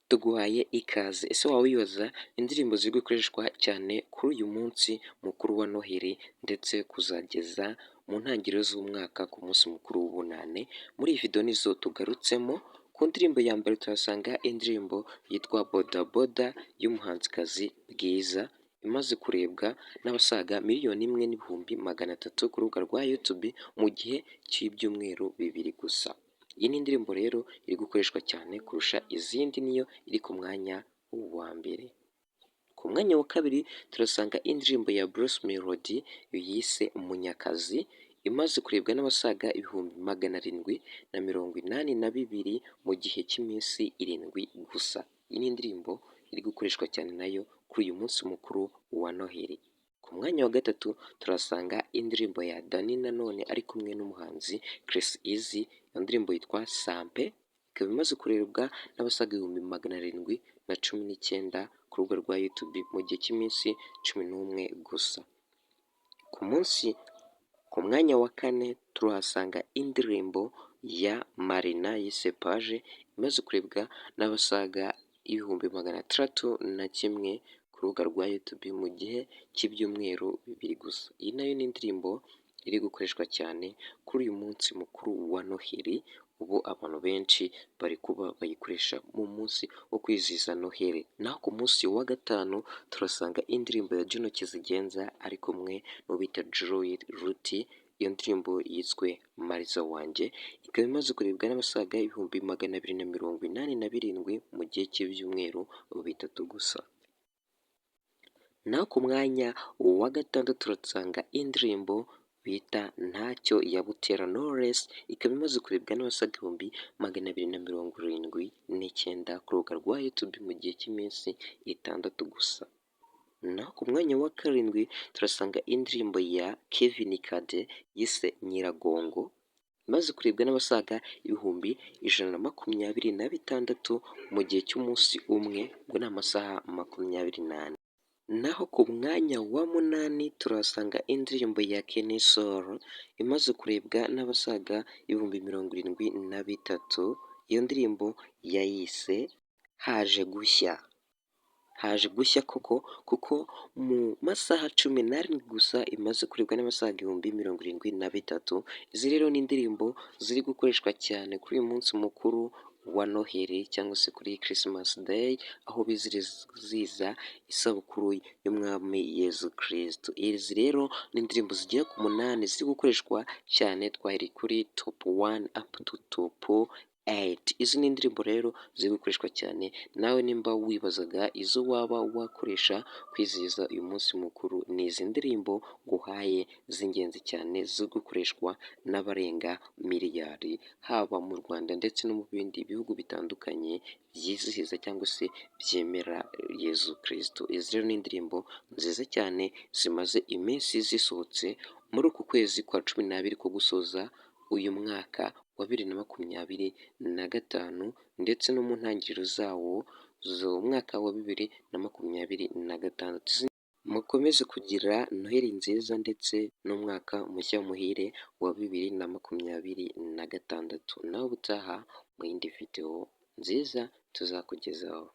Tuguhaye ikaze. Ese waba wibaza indirimbo ziri gukoreshwa cyane kuri uyu munsi mukuru wa Noheli ndetse kuzageza mu ntangiriro z'umwaka ku munsi mukuru w'Ubunane? Muri iyi video nizo tugarutsemo. Ku ndirimbo ya mbere tuhasanga indirimbo yitwa Boda Boda y'umuhanzikazi Bwiza, imaze kurebwa n'abasaga 1,300,000 ku rubuga rwa YouTube mu gihe cy'ibyumweru 2 gusa. Iyi ni indirimbo rero iri gukoreshwa cyane kurusha izindi, niyo iri ku mwanya wa mbere. Ku mwanya wa kabiri turasanga indirimbo ya Bruce Melody yise Munyakazi, imaze kurebwa n'abasaga 782,000 mu gihe cy'iminsi 7 gusa. Iyi ni indirimbo iri gukoreshwa cyane nayo kuri uyu munsi mukuru wa Noheli. Ku mwanya wa gatatu turasanga indirimbo ya Danny Nanone ari kumwe n'umuhanzi Chris Eazy, iyo ndirimbo yitwa Sampe, ikaba imaze kurebwa n'abasaga 719,000 ku rubuga rwa YouTube mu gihe cy'iminsi 11 gusa. Ku mwanya wa kane turahasanga indirimbo ya Marina yise Paje, imaze kurebwa n'abasaga 601,000 ku rubuga rwa YouTube mu gihe cy'ibyumweru 2 gusa. Iyi nayo ni indirimbo iri gukoreshwa cyane kuri uyu munsi mukuru wa Noheli, ubu abantu benshi bari kuba bayikoresha mu munsi wo kwizihiza Noheli. Naho ku munsi wa gatanu turasanga indirimbo ya Juno Kizigenza ari kumwe n'uwo bita Joy Ruti, iyo ndirimbo yiswe Mariza Wanjye, ikaba imaze kurebwa n'abasaga 287,000 mu gihe cy'ibyumweru 3 gusa. Naho ku mwanya wa gatandatu turasanga indirimbo bita Ntacyo ya Butera Knowless, ikaba imaze kurebwa n'abasaga 279,000 ku rubuga rwa YouTube mu gihe cy'iminsi 6 gusa. Naho ku mwanya wa karindwi turasanga indirimbo ya Kevin Kade yise Nyiragongo, imaze kurebwa n'abasaga 126,000 mu gihe cy'umunsi umwe, ubwo ni amasaha 24. Naho ku mwanya wa munani turahasanga indirimbo ya Kenny Sol imaze kurebwa n'abasaga 73,000, iyo ndirimbo yayise Haje Gushya. Haje gushya koko, kuko mu masaha 17 gusa imaze kurebwa n'abasaga 73,000. Izi rero ni indirimbo ziri gukoreshwa cyane kuri uyu munsi mukuru wa Noheli cyangwa se kuri Christmas Day, aho bizihiza isabukuru y'umwami Yezu Kristo. Izi rero ni indirimbo zigera ku munani ziri gukoreshwa cyane, twahereye kuri top 1 up to top 8. Izi ni indirimbo rero ziri gukoreshwa cyane, nawe nimba wibazaga izo waba wakoresha kwizihiza uyu munsi mukuru, ni izi ndirimbo nguhaye z'ingenzi cyane ziri gukoreshwa n'abarenga miliyari, haba mu Rwanda ndetse no mu bindi bihugu bitandukanye byizihiza cyangwa se byemera Yezu Kristo. Izi rero ni indirimbo nziza cyane zimaze iminsi zisohotse muri uku kwezi kwa 12 ko gusoza uyu mwaka wa 2025 ndetse no mu ntangiriro zawo z'umwaka wa 2026. Mukomeze kugira Noheli nziza ndetse n'umwaka mushya muhire wa 2026. Naho ubutaha mu yindi video nziza tuzakugezaho.